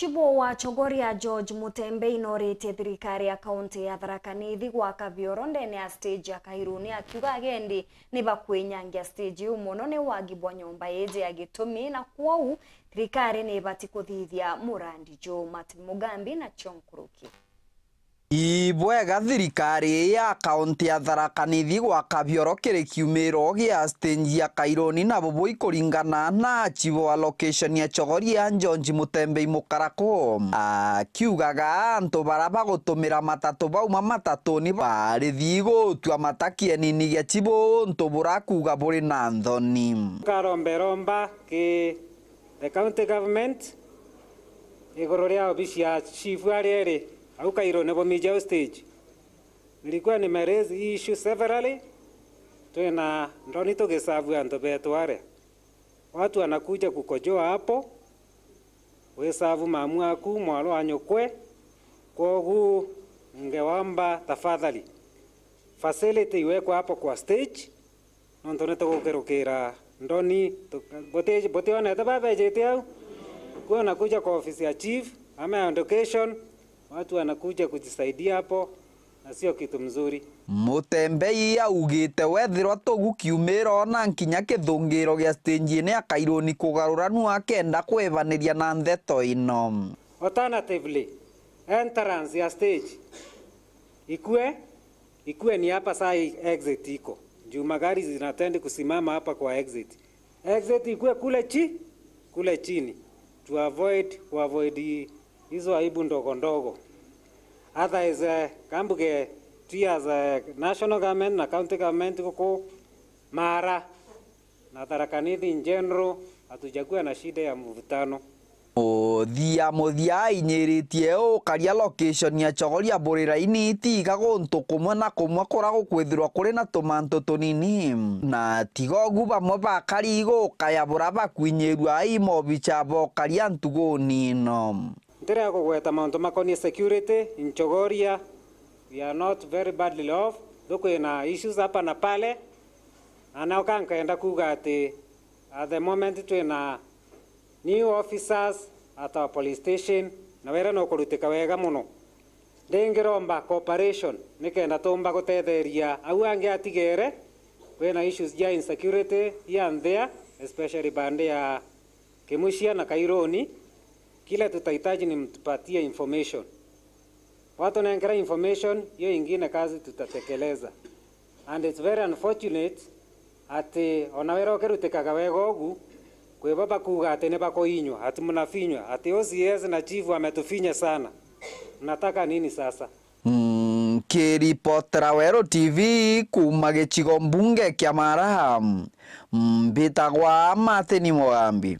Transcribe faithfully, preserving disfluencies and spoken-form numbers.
Chibu wa Chogoria George Mutembei noritie thirikari ya kaunti ya Tharaka Nithi gwaka bioro ndene ya stage ya Kairuni, akiuga agendi ni bakwinyangia stage iu mono ni wagi bwa nyomba iji ya gitumi, na kwou thirikari ni ibati kuthithia murandi juu. Martin Mugambi na cio nkuruki. Ibwega thirikari ya kaunti ya Tharaka Nithi gwaka bioro kiri kiumiro gia stage ya Kairuni na Bubui kuringana na chibu wa location ya Chogoria George Mutembei Mukarako, akiugaga antu bara bagutumira matatu bauma matatuni barithi gutua mata kienini gia chibu untu burakuuga buri na nthoni. Karomberomba ki the county government iguru ria obisi ya chief aria iri au Kairuni Bumijau stage. Nilikuwa nimeraise hii issue severally, twina ndoni tugiserve antu betu aria. Watu wanakuja kukojoa hapo, wiserve mamu aku, mwaro wa nyukwe, kwogu ngewamba tafadhali, facility iwekwe hapo kwa stage, nontu nitugukirukira ndoni, tu-, buti-, butionete babejete au? Kuo nakuja kwa ofisi ya chief, ama ya education, watu wanakuja kujisaidia hapo, na sio kitu mzuri. Mutembei augite wethirwa tugu kiumiro na nkinya kithungiro gia stage ine ya Kairuni kugarura nu akenda kwebaniria na ntheto ino. Alternatively, entrance ya stage ikue, ikue ni hapa saa hii exit iko. Juu magari zinatendi kusimama hapa kwa exit. Exit ikue kule chi-, kule chini. To avoid, kuavoid hizo aibu ndogo ndogo. Otherwise, eh, kambuge tu as a national government na county government guku Mara na Tharaka Nithi in general, hatujakuwa na shida ya mvutano. Muthia muthia ainyiritie ukaria location ya Chogoria buri raini itiga guntu kumwe na kumwe kura gukwithirwa kuri na tumantu tunini. Na tiga ugu, bamwe bakari igukaya bura bakwinyirua ai mobicha bokaria ntuguni ino. Ntiria kugweta mauntu makonie security in Chogoria, we are not very badly off, though kwina issues hapa na pale, na nao ka nkenda kuuga ati at the moment twina new officers at our police station, na wira nukurutika wega mono. Ndingiromba cooperation nikenda tuumba gutetheria au angi atigere. Kwina issues ja insecurity here and there, especially bande ya Kimushia na Kairuni. Kile tutahitaji ni mtupatie information. Watunenkera information, hiyo ingine kazi tutatekeleza. And it's very unfortunate ati ona wira ukirutikaga wega ugu, kwi bo bakuuga ati ni bakuinywa, ati munafinywa, ati O C S na chief ametufinya sana. Mnataka nini sasa? Nkiripotera Weru T V kuuma gicigo mbunge kia Mara, mbitagwa Martin Mugambi.